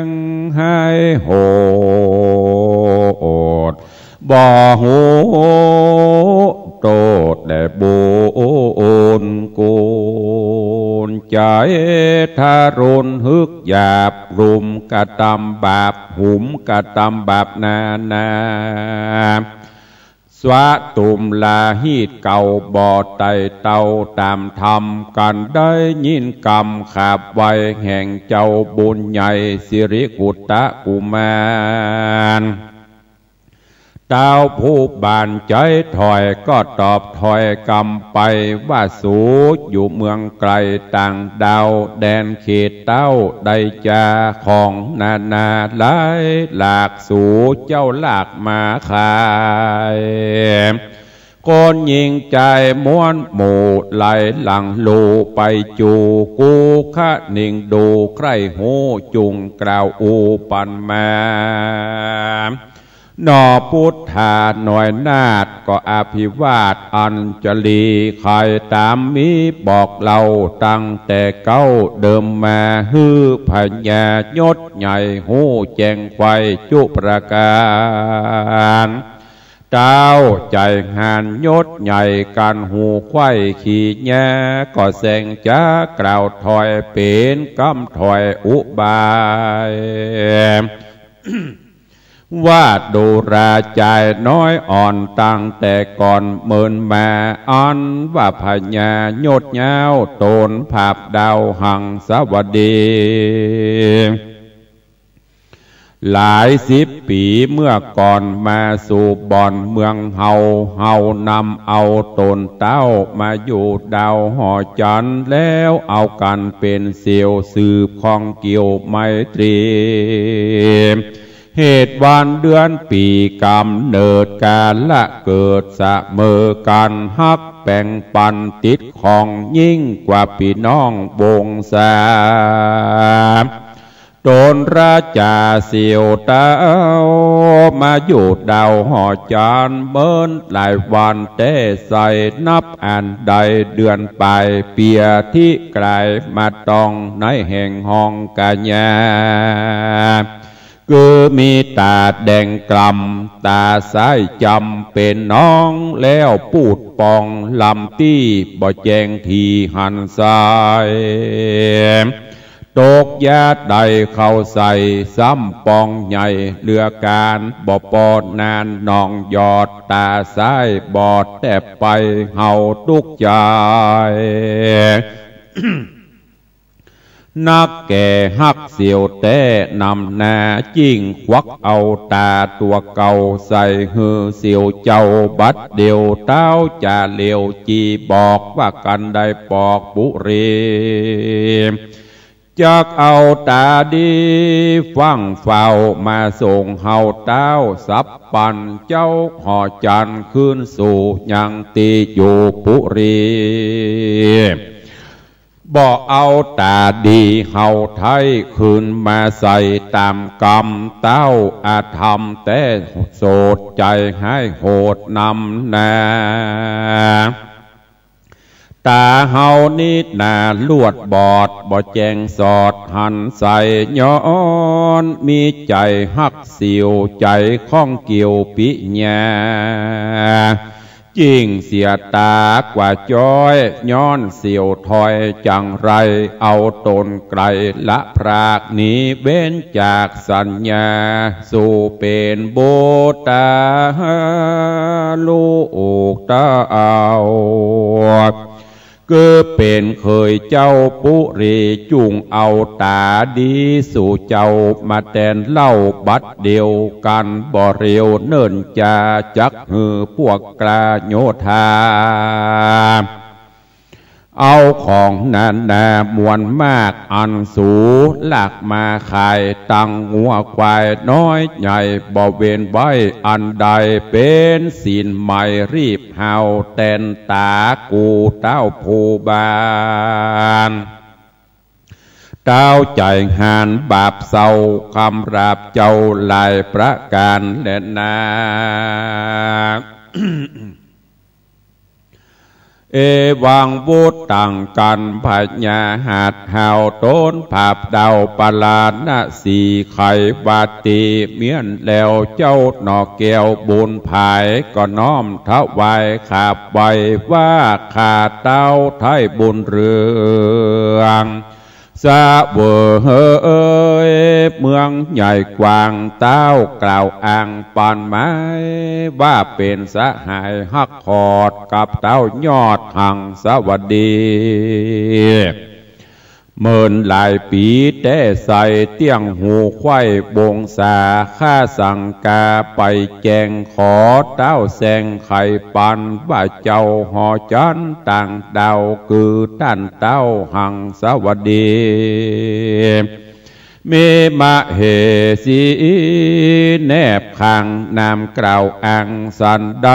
งหายโหด บ่ฮู้โต้ษแด่บุญคุณ ใจ๋ ทารุณหึกหยาบ ลุ่มกระตำบาป หุมกระตำบาปนานา สวะตุมลาฮีตเก่าบ่ไต่เต้าต๋ามธรรม กันได้ยินกำขาบไหว้แห่งเจ้าบุญใหญ่สิริกุตตะกุมาร เต้าผู้บานใจ๋ถอยก็ตอบถ้อยกำไปว่า สูอยู่เมืองไก๋ต่างดาว แดนเขตเต้าได้จาของนานาหลายหลาก สูเจ้าลากมาขาย คนยิงใจ๋มวลหมู่ไหลหลังลู่ไปจู๋ กูคะนิงดูใคร่ฮู้ จุ่งกล่าวอู้ปันมา หน่อปุทธาหน่วยนาฏก็อภิวาทอัญชลี ใค่ต๋ามมีบอกเล่าตั้งแต่เก๊าเดิมมา หื้อพญายศใหญ่ฮู้แจ้งไขว่จุประก๋าน เต้าใจ๋หาญยศใหญ่กั๋นหูไขว่ขี้แย้ ก็แสงจ๋ากล่าวถ้อยเป๋นกำถ้อยอุบาย ว่าดูราจายน้อยอ่อนตั้งแต่ก่อนเมินมา อันว่าพญายศยาวต๋นผาบดาวหังสาวดี หลายสิบปี๋เมื่อก่อนมาสู่บ่อนเมืองเฮา เฮานำเอาต๋นเต้ามาอยู่ดาวหอจันทน์ แล้วเอากั๋นเป๋นเสี่ยวสืบข้องเกี่ยวไมตรี เหตุวันเดือนปี๋ก๋ำเนิดกาละเกิดเสมอกั๋น ฮักแป๋งปันติดข้องยิ่งกว่าปี้น้องวงศา ต๋นราจาเสี่ยวเต้ามาอยู่ดาวหอจันทน์ เมินหลายวันแต๊ใส่ นับอันได้เดือนป๋ายเปียที่ก๋ายมาต้องในแห่งห้องกะญา คือมีต๋าแดงกล่ำ ต๋าซ้ายจำเป๋นน้อง แล้วปูดปองลำตี้ บ่แจ้งทีหันซ้าย ตกยาได้เข้าใส่ ซ้ำปองใหญ่เหลือก๋าน บ่ปอนานน้องหยอด ต๋าซ้ายบอดแต๊บไป เฮาตุ๊กใจ๋ นักแก่ฮักเสี่ยวแต๊นำหน้า จิ่งควักเอาต๋าตั๋วเก่าใส่หื้อเสี่ยวเจ้าบัดเดี่ยว เต้าจะเหลียวจีบอกว่ากั๋นได้ปอกปุรี จักเอาต๋าดีฟั่งเฝ้ามาส่งเฮาเต้า สับปันเจ้าหอจันทน์คืนสู่ยังตี้อยู่ปุรี บ่เอาต๋าดีเฮาไท้คืนมาใส่ต๋ามกำ เต้าอาธรรมแต๊โสดใจ๋ฮ้ายโหดนำหน้า ต๋าเฮานี้นาลวดบอด บ่แจ้งสอดหันใส่ ย้อนมีใจ๋ฮักเสี่ยว ใจ๋ข้องเกี่ยวปิญญา จิ่งเสียต๋ากว่าจ๊อย ย้อนเสี่ยวถอยจั่งไร เอาต๋นไก๋ละพรากหนี เว้นจากสัญญา สู่เป๋นบุตรต๋าลูกเต้า คือเป๋นเขยเจ้าปุรี จุ่งเอาต๋าดีสู่เจ้ามาแตนเล่าบัดเดี่ยวกั๋น บ่เร็วเนิ่นจา จักหื้อพวกกล้าโยธา เอาของนานาหมวนมาก อันสูลากมาขาย ตังงัวควายน้อยใหญ่ บ่เว้นไว้อันใด เป๋นศีลใหม่รีบเฮาแตนต๋า กูเต้าผู้บาน เต้าใจ๋หาญบาปเศร้า คำราบเจ้าหลายประก๋านแลนา เอวังวุตตัง กั๋นพญาหัตถ์เฮา ต๋นผาบดาวปาราณสี ไขวาตีเมียนแล้ว เจ้าหน่อแก้วบุญผาย ก็น้อมถวายขาบไหว้ว่า ข้าเต้าไท้บุญเรือง เสวยเมืองใหญ่กว้าง เต้ากล่าวอ้างปานหมาย ว่าเป๋นสหายฮักขอดกับเต้ายอดหังสวัสดี เมินหลายปี๋แต๊ใส เตี้ยงหูไขว้บงสา ข้าสังกาไปแจ้ง ขอเต้าแสงไขปัน ว่าเจ้าหอจันต่างดาว คือต้านเต้าหังสวัสดี มีมเหสีแนบข้าง นามกล่าวอ้างสันใด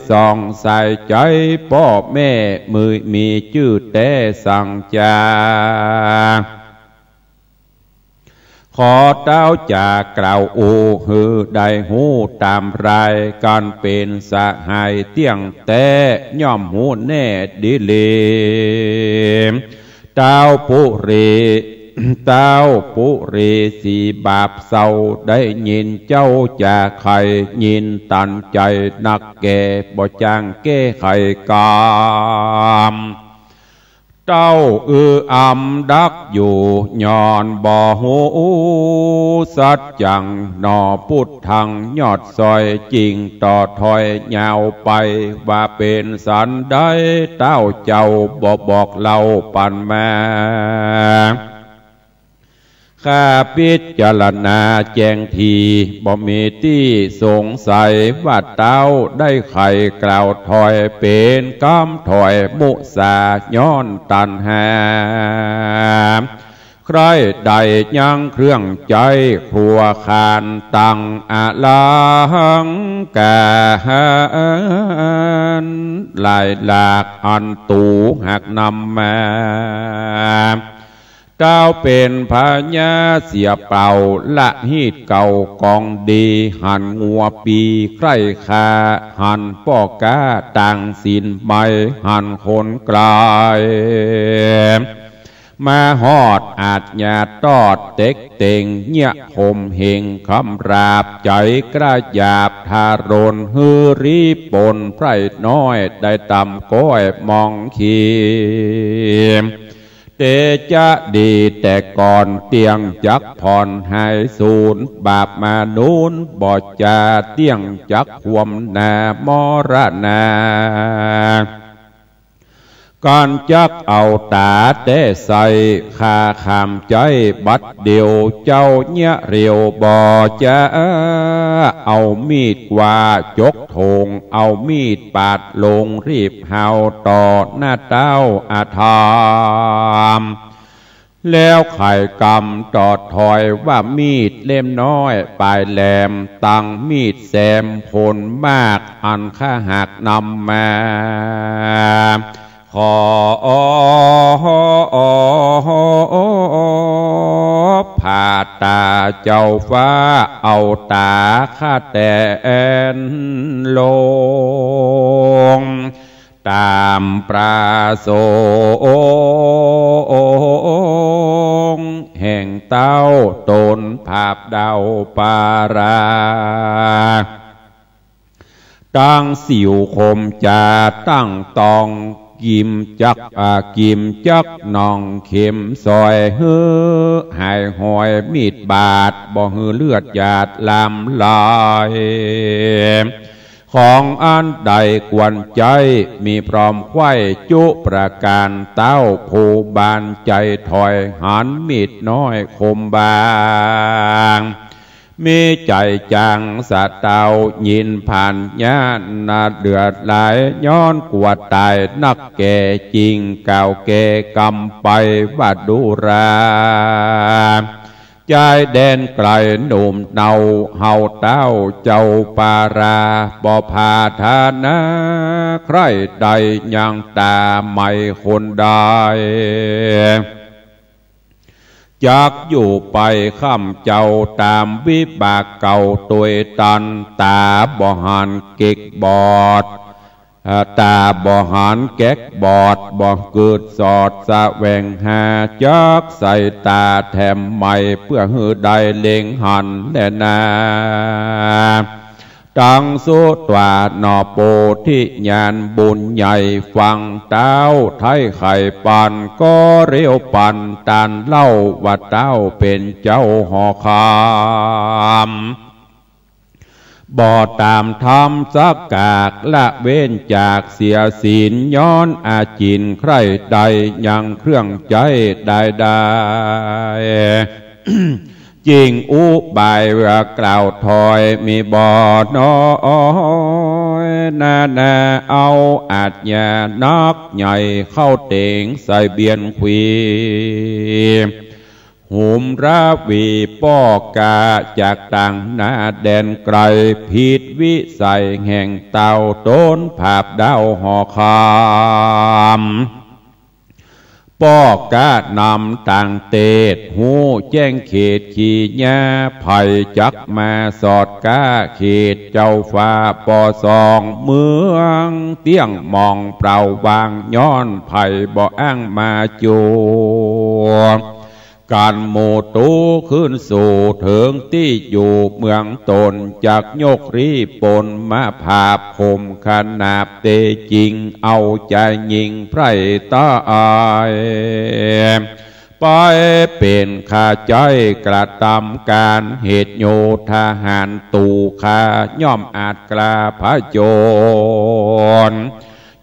ส่องสายใจ๋ป้อแม่ มือมีจื้อแต๊สังจา ขอเต้าจ๋ากล่าวอู้ หื้อได้ฮู้ต๋ามราย ก๋านเป๋นสหายเตี้ยงแต๊ ย่อมฮู้แน่ดีหลี เต้าปุรี เต้าปุรีสีบาปเศร้า ได้ยินเจ้าจ๋าใค่ ยินตันใจ๋นักแก่ บ่จ้างแก้ไขกรรม เต้าอืออำดักอยู่ ย้อนบ่ฮู้สัจจัง หนอปุทธังยอดซอย จึงต่อถอยยาวไป ว่าเป๋นสันใด เต้าเจ้าบ่บอกเล่าปันมา ข้าพิจารณาแจ้งดี บ่มีตี้สงสัย ว่าเต้าได้ไขกล่าวถ้อย เป๋นกำถ้อยมุสา ย้อนตัณหา ใคร่ได้ยังเครื่องใจ๊ ครัวคานตังอลังก๋าร หลายหลากอันตูหากนำมา เต้าเป๋นพญาเสียเป่า ละฮีตเก่ากองดี หันงัวปีใคร่ฆ่า หันป้อก๊าต่างศีลไหม้ หันคนไก๋ มาฮอดอาชญาตอดเต็กเต็ง เยียะข่มเหงคำราบ ใจ๋กล้าหยาบทารุณ หื้อรีบปนไพร่น้อย ได้ตำก้อยมองขี เตจะดีแต่ก่อน เตี้ยงจักผ่อนหายสูญ บาปมานูนบ่จา เตี้ยงจักความหนามรณา ก๋านจักเอาต๋าแต๊ใส่ ข้าขามใจ๊บัดเดี่ยว เจ้าเยียะเร็วบ่จา เอามีดกว้าจกโถง เอามีดปาดลงรีบเฮา ต่อหน้าเต้าอธรรม แล้วไขกำต่อถอย ว่ามีดเล่มน้อยปลายแหลม ตังมีดแสมผลมาก อันข้าหากนำมา ขอผ่าต๋าเจ้าฟ้า เอาต๋าข้าแตนลง ต๋ามประสงค์แห่งเต้า ต๋นผาบเดาปารา ตังสิวคมจ๋าตั้งตอง กิมจัก อ่า กิมจักหนองเข็มซอย หื้อหายหอยมีดบาด บ่หื้อเลือดหยาดลามไหล ของอันใดควรใจ๊ มีพร้อมไขว้จุประก๋าน เต้าผู้บานใจ๋ถอย หันมีดน้อยคมบาง มีใจ๋จังสะเต้า ยินผ่านญาณนาเดือดหลาย ย้อนกั๋วต๋ายนักแก่ จึงกล่าวแก่กำไปว่าดูรา จายแดนไก๋หนุ่มเนา เฮาเต้าเจ้าปารา บ่ผาทานา ใคร่ได้ยังต๋าไหมคนใด จักอยู่ไปค่ำเจ้า ต๋ามวิบากเก่าตวยตัน ต๋าบ่หันเก็กบอด อ่า ต๋าบ่หันแก๊กบอด บ่เกิดสอดแสวงหา จักใส่ต๋าแถมใหม่ เปื้อหื้อได้เล็งหันแลนา เ ตังสุตวา หนอ โปธิญาณบุญใหญ่ ฟังเต๊าไท้ไขปัน ก็เรียวปันตันเล่า ว่าเต๊าเป๋นเจ้าหอคำ บ่ต๋ามธรรมสักกาก ละเว้นจากเสียศีล ย้อนอาจินใคร่ใด่ ยังเครื่องใจ๊ใดๆ จิ่งอุบายว่ากล่าวถอย มีบ่น้อยนานา เอาอาชญานักใหญ่ เข้าเต๋งใส่เบียนขวี หุมราวีป้อกา จากต่างนาแดนไกล ผิดวิสัยแห่งเต้า ต๋นผาบดาวหอคำ ป้อกานำต่างเตศ ฮู้แจ้งเขตขีญา ใผจักมาสอดก้าเขต เจ้าฟ้าปอสอง เมืองเตี้ยงหม่องเปล่าว่าง ย้อนใผบ่อ้างมาจัว กั๋นหมู่ตู้ขึ้นสู่เถิงตี้อยู่เมืองต๋น จักยกรีปนมาผาบข่มขนาบเตจิง เอาจายญิงใผต๋าย ไปเป๋นข้าใจ๊กระตำก๋าน เหตุโยธาหารตู่ข้า ย่อมอาจกล้าผจญ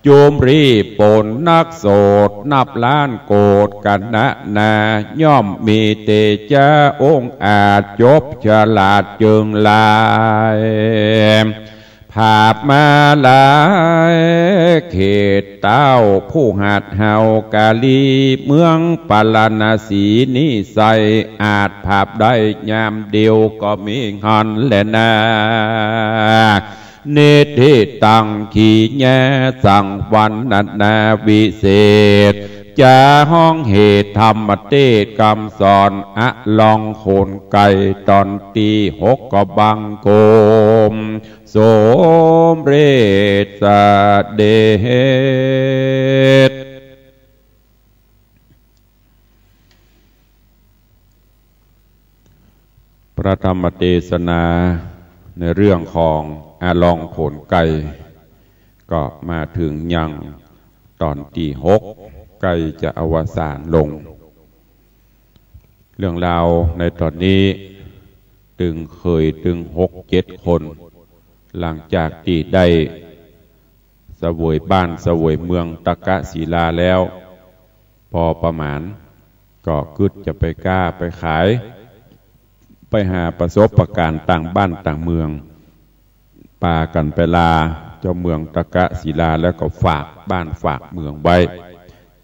จุมรีปนนักโสดนับล้านโกฏ กั๋นนานา ย่อมมีเตจ๊าองอาจ จบฉลาดเจิงลาย ผาบมาหลายเขต เต้าผู้หัดเฮากาลี เมืองปาราณสีนี้ไส้ อาจผาบได้ยามเดียว ก็มีหั้นแลนา นิทธิตังขีญา สังวรรณนาวิเศษ จะฮ้องเหตุธรรมเตศน์ กำสอนอลองขนไก่ ต๋อนตี้หก ก็บังคมสมเร็จเสด็จ พระธรรมเตสนาในเรื่องของอลองขนไก่ ก็มาเถิงยังต๋อนตี้หก ใก้จะอวสานลง เรื่องราวในต๋อนนี้ตึงเขยตึงหกเจ็ดคน หลังจากตี้ได้เสวยบ้านเสวยเมืองตกศิลาแล้ว ปอประมาณ ก็กึ๊ดจะไปก้าไปขาย ไปหาประสบก๋ารณ์ต่างบ้านต่างเมือง ปากั๋นไปลาเจ้าเมืองตกศิลา แล้วก็ฝากบ้านฝากเมืองไว้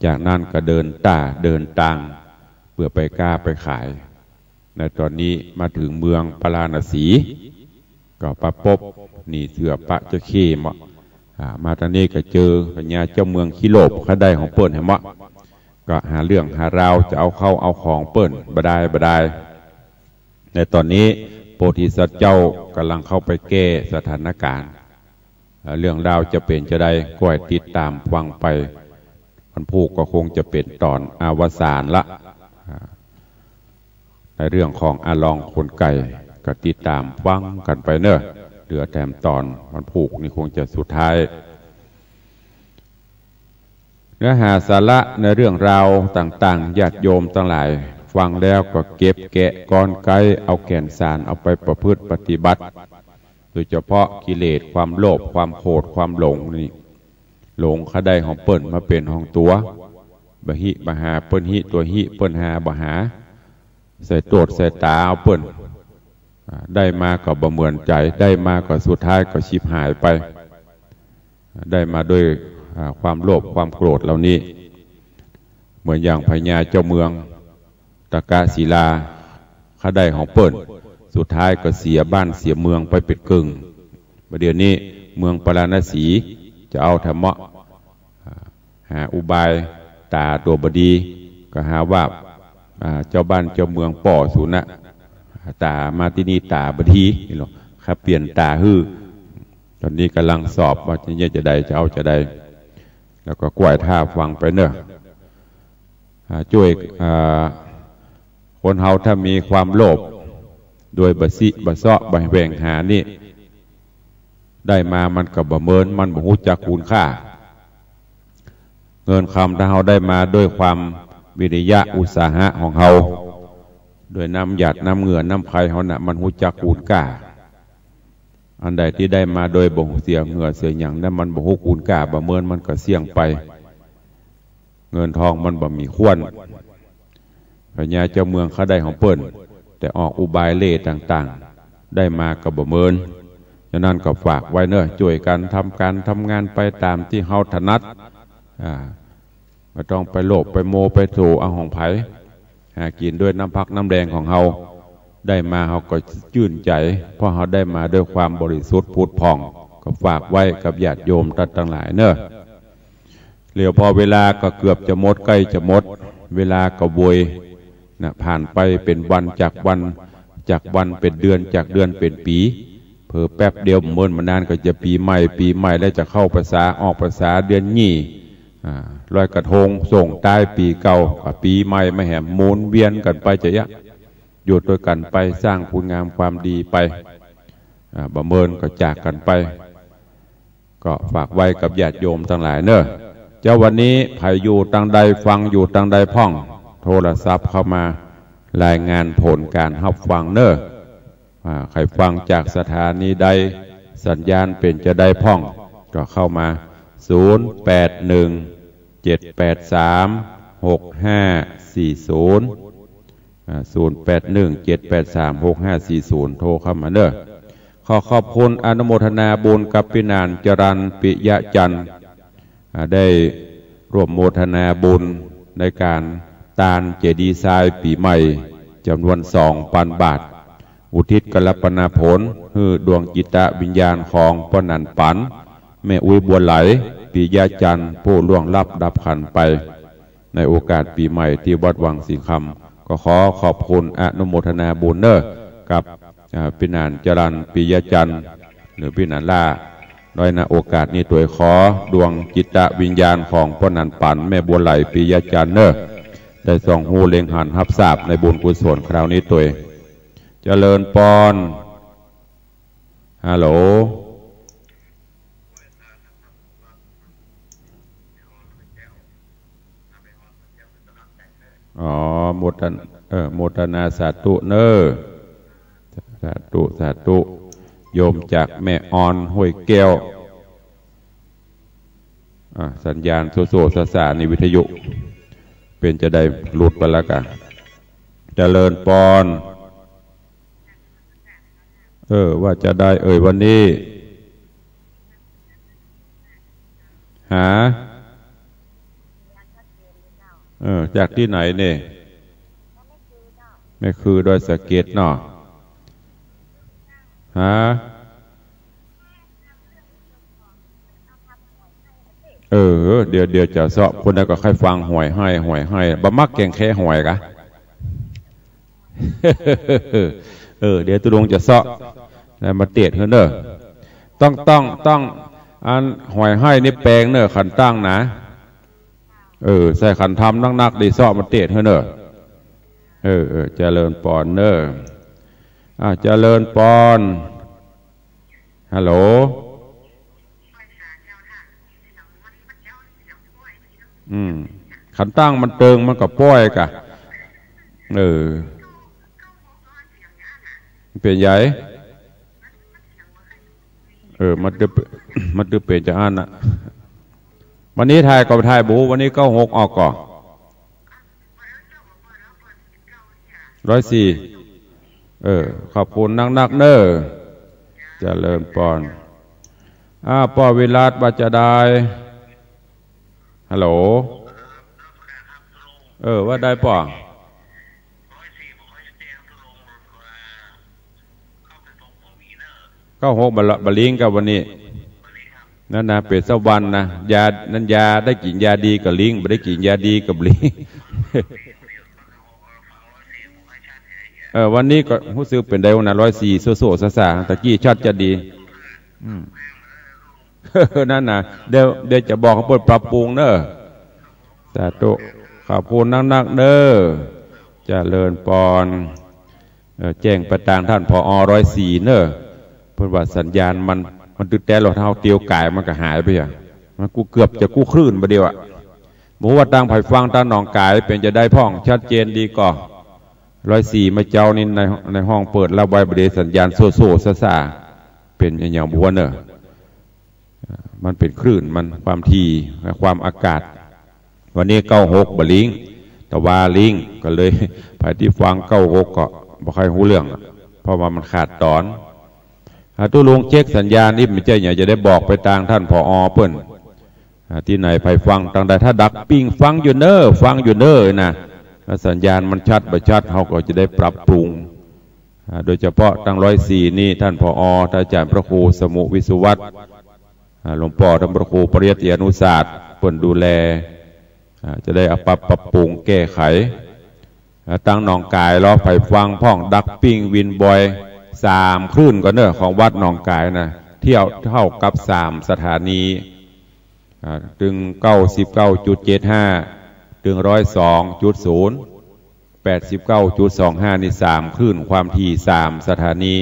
จากนั้นก็เดินต้าเดินตาง เปื้อไปก้าไปขาย ในต๋อนนี้มาเถิงเมืองปาราณสี ก็ปะปบหนีเสือปะจเข้ามา อ่า มาตางนี้ก็เจอพญาเจ้าเมืองขี้โลภ ข้าใดของเปิ้นแหมเนาะ ก็หาเรื่องหาราวจะเอาเข้าเอาของเปิ้น บ่ดาย บ่ดาย ในต๋อนนี้โพธิสัตว์เจ้าก่ำลังเข้าไปแก้สถานก๋ารณ์ อ่า เรื่องราวจะเป๋นจาใด ก็ให้ติดต๋ามฟังไป วันพูกก็คงจะเป๋นต๋อนอวสานละ อ่า ในเรื่องของอลองขนไก่ ก็ติดต๋ามฟังกั๋นไปเน่อ เหลือแถมต๋อนวันพูกนี่คงจะสุดท้าย เนื้อหาสาระในเรื่องราวต่างๆ ญาติโยมตังหลายฟังแล้วก็เก็บแกะกรอนไกเอาแก่นสารเอาไปประพฤติปฏิบัติ โดยเฉพาะกิเลสความโลภความโขดความหลงนี่ หลงข้าใดของเปิ้นมาเป๋นของตั๋ว บ่าหิบ่าหาเปิ้นหิตั๋วหิเปิ้นหาบ่าหา ใส่โตษใส่ต๋าเอาเปิ้น อ่า ได้มาก็บ่เหมือนใจ๋ ได้มาก็สุดท้ายก็ฉิบหายไป ได้มาด้วย อ่า ความโลภความโกรธเหล่านี้ เหมือนอย่างพญาเจ้าเมืองตกศิลา ข้าใดของเปิ้น สุดท้ายก็เสียบ้านเสียเมืองไปเป๋นเกิ่ง บ่าเดี่ยวนี้เมืองปาราณสีจะเอาธรรมะ อ่า หาอุบายต๋าตั๋วบ่ดี ก็หาว่า อ่า เจ้าบ้านเจ้าเมืองป้อสูน่ะ ต๋ามาตี้นี่ต๋าบ่ดีนี่หรอก ข้าเปลี่ยนต๋าหื้อ ต๋อนนี้ก่ำลังสอบว่าจะเยียะจาใด จะเอาจาใด แล้วก็ก้อยถ้าฟังไปเน่อ อ่า จ้วย อ่า คนเฮาถ้ามีความโลภ โดยบ่สิบ่เซาะบ่แหว่งหานี่ ได้มามันก็บ่เมิน มันบ่ฮู้จักคุณค่า เงินคำถ้าเฮาได้มาด้วยความวิริยะอุตสาหะของเฮา ด้วยน้ำหยาดน้ำเหงื่อน้ำไพเฮาน่ะ มันฮู้จักคุณค่า อันใดตี้ได้มาโดยบ่เสียเหงื่อเสียหยังนั้น มันบ่ฮู้คุณค่า บ่เมิน มันก็เสี้ยงไป เงินทองมันบ่มีข้วน พญาเจ้าเมืองเขาได้ของเปิ้น แต่ออกอุบายเล่ห์ต่างๆ ได้มาก็บ่เมิน ฉะนั้นก็ฝากไว้เนาะ จ้วยกั๋นทำก๋านทำงานไปต๋ามตี้เฮาถนัด อ่า บ่ต้องไปโลภไปโมไปโถเอาของใผ หากิ๋นด้วยน้ำพักน้ำแรงของเฮา ได้มาเฮาก็จื้นใจ๋ เพราะเฮาได้มาด้วยความบริสุทธิ์ผุดผ่อง ก็ฝากไว้กับญาติโยมต้านตังหลายเนาะ เหลียวพอเวลาก็เกือบจะหมด ใก้จะหมด เวลาก็โวยนะ ผ่านไปเป๋นวันจากวัน จากวันเป๋นเดือน จากเดือนเป๋นปี๋ เผลอแป๊บเดียว บ่เมินบ่นานก็จะปี๋ใหม่ ปี๋ใหม่แล้วจะเข้าพรรษา ออกพรรษาเดือนยี่ อ่า ลอยกระทง ส่งท้ายปี๋เก่า ก็ปี๋ใหม่มาแหม หมุนเวียนกั๋นไปจะเยียะ อยู่ตวยกั๋นไป สร้างคุณงามความดีไป อ่า บ่เมินก็จากกั๋นไป ก็ฝากไว้กับญาติโยมตังหลายเนาะ เจ๊าวันนี้ใผอยู่ตังใด ฟังอยู่ตังใดพ่อง โทรศัพท์เข้ามารายงานผลก๋านฮับฟังเนาะ อ่า ใผฟังจากสถานีใด สัญญาณเป๋นจาใดพ่อง ก็เข้ามา ศูนย์แปดหนึ่ง เจ็ดแปดสาม หกห้าสี่ศูนย์ อ่า ศูนย์แปดหนึ่ง เจ็ดแปดสาม หกห้าสี่ศูนย์ โทรเข้ามาเนาะ ขอขอบคุณอนุโมทนาบุญกับปี้หนานจรัญ ปิยะจันทร์ อ่า ได้ร่วมโมทนาบุญในก๋านตานเจดีย์ทรายปี๋ใหม่จ๋ำนวนสองปันบาท อุทิศกัลปนาผลหื้อดวงจิตวิญญาณของป้อหนานปั๋น แม่อุ๊ยบัวไหล ปิยะจันทร์ ผู้ล่วงลับดับขันธ์ไป ในโอกาสปี๋ใหม่ตี้วัดวังสิงห์คำ ก็ขอขอบคุณอนุโมทนาบุญเนาะ กับ อ่า ปี้หนานจรัญ ปิยะจันทร์ หรือปี้หนานล่า ด้วยนะ โอกาสนี้ตวยขอดวงจิตวิญญาณของป้อหนานปั๋น แม่บัวไหล ปิยะจันทร์เนาะ ได้ส่องฮู้เล็งหันฮับทราบในบุญกุศลคราวนี้ตวย เจริญปอน ฮัลโหล อ๋อ โมทน- เออ โมทนาสาธุเนาะ สาธุ สาธุ โยมจากแม่ออน ห้วยแก้ว อ่า สัญญาณโซ่ๆซ่าๆ นี่วิทยุ เป๋นจาใด หลุดไปแล้วกะ เจริญปอน เออ ว่าจาใดเอ่ยวันนี้ หา เออ จากตี้ไหนเนี่ย แม่คือดอยสะเก็ดเนาะ หา เออ เดี๋ยว เดี๋ยวจะเซาะ คนใดก็ใค่ฟังหอยไห้ หอยไห้ บ่มักแก่งแคหอยกะ เออ เดี๋ยวตุ๊ดงจะเซาะ แล้วมาเตสหื้อเน่อ ต้อง ต้อง ต้อง อันหอยไห้นี่แปงเน่อ ขันตั้งนะ เออ ใส่ขันธรรมนักๆ ดี เซาะมาเตสหื้อเน่อ เออ เออ เจริญปอนเน่อ อ่า เจริญปอน ฮัลโหล อืม ขันตั้งมันเติงมันก็ป้อยกะ เออ มันเป๋นใหญ่ เออ มันจะ มันจะเป๋นจาอั้นน่ะ วันนี้ถ่ายก็ถ่ายบู วันนี้เก้าหกออกก่อ ร้อยสี่ เออ ขอบคุณนักๆ เน่อ เจริญปอน อ่า ป้อวิรัต ว่าจาใด ฮัลโหล เออ ว่าใดป้อ เก้าหก บ่ละ บ่ลิงก์กับวันนี้ นั่นนะ เป๋นสักวันนะ ยา นั้นยา ได้กิ๋นยาดีก็ลิงก์ บ่ได้กิ๋นยาดีก็บ่ลิงก์ เออ วันนี้ก็ฮู้สึกเป๋นใดนะ ร้อยสี่ โซ่ๆซ่าๆ ตะกี้ชัดจะดี อืม นั่นนะ เดี๋ยว เดี๋ยวจะบอกให้เปิ้นปรับปรุงเน่อ สาธุ ขอบคุณนักๆ เน่อ เจริญปอน เอ่อ แจ้งไปตางต้าน ผอ ร้อยสี่ เน่อ เปิ้นว่าสัญญาณมัน เอ มันตึงแต๊หลอดเฮาเตียวก๋ายมันก็หายไปอะ มันกู้เกือบจะกู้คลื่นบ่าเดี่ยวอะ บ่ฮู้ว่าตางใผฟังตางหนองก๋ายเป๋นจาใดพ่อง ชัดเจนดีก่อ ร้อยสี่ เมื่อเจ๊านี้ใน ในห้องเปิดรับไว้บ่ดี สัญญาณโซ่ๆซ่าๆ เป๋นอะหยังบ่ฮู้เน่อ มันเป๋นคลื่นมัน ความถี่ ความอากาศ วันนี้ เก้าหก บ่ลิงก์ แต่ว่าลิงก์ ก็เลย ใผตี้ฟัง เก้าหก ก็บ่ค่อยฮู้เรื่องอะ เพราะว่ามันขาดต๋อน อ่า ตุ๊ลุงเช็คสัญญาณ นี่บ่ใจ้หยัง จะได้บอกไปตางต้าน ผอ. เปิ้น อ่า ตี้ไหนใผฟังตางใด ถ้าดักปิ้งฟังอยู่เน่อ ฟังอยู่เน่อนะ ถ้าสัญญาณมันชัดบ่ชัด เฮาก็จะได้ปรับปรุง อ่า โดยเฉพาะตาง ร้อยสี่ นี่ ต้าน ผอ. ต้านอาจ๋ารย์พระครูสมุห์ วิศวัฒน์ อ่า หลวงป้อต้านพระครูปริยัติยานุศาสตร์ เปิ้นดูแล อ่า จะได้เอาปรับ ปรับปรุงแก้ไข อ่า ตางหนองก๋ายลอ ใผฟังพ่อง ดักปิ้งวินบ่อย สามคลื่นก่อเน่อ ของวัดหนองก๋ายนะ เตี้ยวเต้ากับสามสถานี อ่า ตึง เก้าสิบเก้าจุดเจ็ดห้า ตึง ร้อยสองจุดศูนย์ แปดสิบเก้าจุดสองห้า นี่ สามคลื่น ความถี่สามสถานี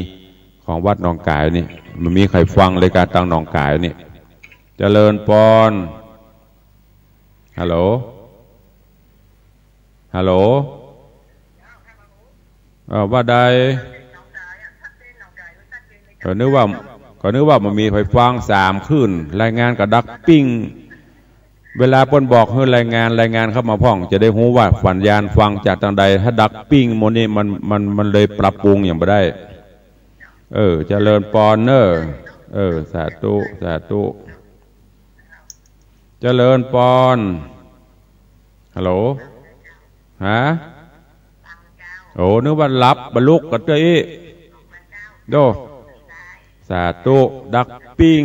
ของวัดหนองก๋ายนี่ บ่มีใผฟังเลยกาตางหนองก๋ายนี่ เจริญปอน ฮัลโหล ฮัลโหล เออ ว่าใด ก็นึกว่า ก็นึกว่าบ่มีใผฟัง สามคลื่น รายงานก็ดักปิ้ง เวลาเปิ้นบอกหื้อรายงาน รายงานเข้ามาพ่อง จะได้ฮู้ว่าสัญญาณฟังจากตางใด ถ้าดักปิ้งหมดนี่มัน มัน มันเลยปรับปรุงหยังบ่ได้ เออ เจริญปอนเน่อ เออ สาธุ สาธุ เจริญปอน ฮัลโหล ฮะ โอ้ นึกว่าหลับ บ่ลุกกั๋นเตื้ออี้ โด สาธุ ดักปิ้ง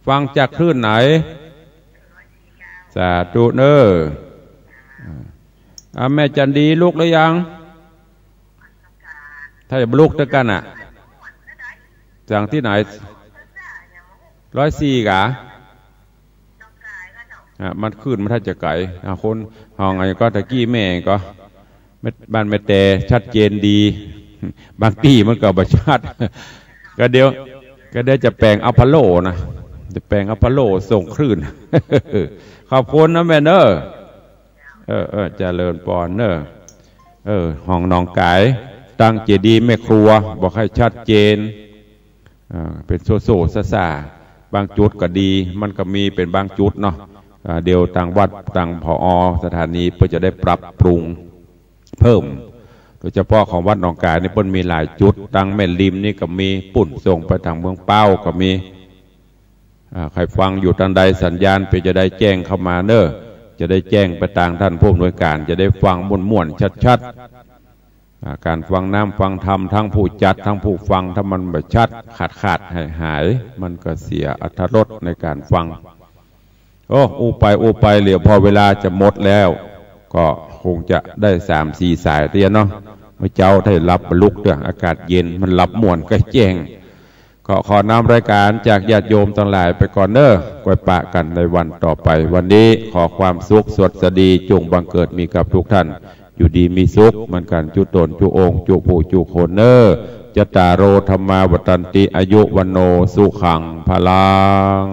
ฟังจากคลื่นไหน สาธุเน่อ อ่า แม่จันดีลุกหรือยัง ถ้าจะบ่ลุกตึงกั๋นน่ะ จากตี้ไหน ร้อยสี่ กา อ่ะ มันคลื่นมันถ้าจะไก๋ อ่ะ คนห้องไหนก็ตะกี้แม่ก็ แม่ บ้านแม่แต่ชัดเจนดี บางตี้มันก็บ่ชัด ก็เดี๋ยว ก็เดี๋ยวจะแป๋งอะโพลโลนะ จะแป๋งอะโพลโลส่งคลื่น ขอบคุณนะแม่เน่อ เออ เออ เจริญปอนเน่อ เออ ห้องหนองก๋าย ตางเจดีย์แม่ครัว บ่ค่อยชัดเจน อ่า เป๋นโซ่ๆซ่าๆ บางจุดก็ดี มันก็มีเป๋นบางจุดเนาะ อ่า เดี๋ยวตางวัด ตาง ผอ. สถานีเปิ้นจะได้ปรับปรุงเพิ่ม โดยเฉพาะของวัดหนองก๋ายนี่เปิ้นมีหลายจุด ตางแม่ริมนี่ก็มี ปุ้นส่งไปตางเมืองเป๊าก็มี อ่า ใผฟังอยู่ตางใด สัญญาณเป๋นจะใดแจ้งเข้ามาเน่อ จะได้แจ้งไปตางต้านผู้อำนวยก๋าน จะได้ฟังม่วนๆ ชัดๆ อ่า ก๋านฟังน้ำฟังธรรม ตึงผู้จัด ตึงผู้ฟัง ถ้ามันบ่ชัด ขาดๆ หายๆ มันก็เสียอรรถรสในก๋านฟัง โอ้ อู้ไปอู้ไป เหลือผ่อเวลาจะหมดแล้ว ก็คงจะได้สามสี่สายเตี้ยเนาะ เมื่อเจ๊าได้หลับบ่ลุกเตื้อ อากาศเย็น มันหลับม่วนใก้แจ้ง ก็ขอนำรายก๋านจากญาติโยมตังหลายไปก่อนเน่อ ก้อยปะกั๋นในวันต่อไป วันนี้ขอความสุขสวัสดีจงบังเกิดมีกับทุกท่าน อยู่ดีมีสุขเหมือนกั๋น จุต๋นจุองค์จุผู้จุคนเน่อ จัตตาโร ธัมมา วัฑฒันติ อายุ วัณโณ สุขัง พลัง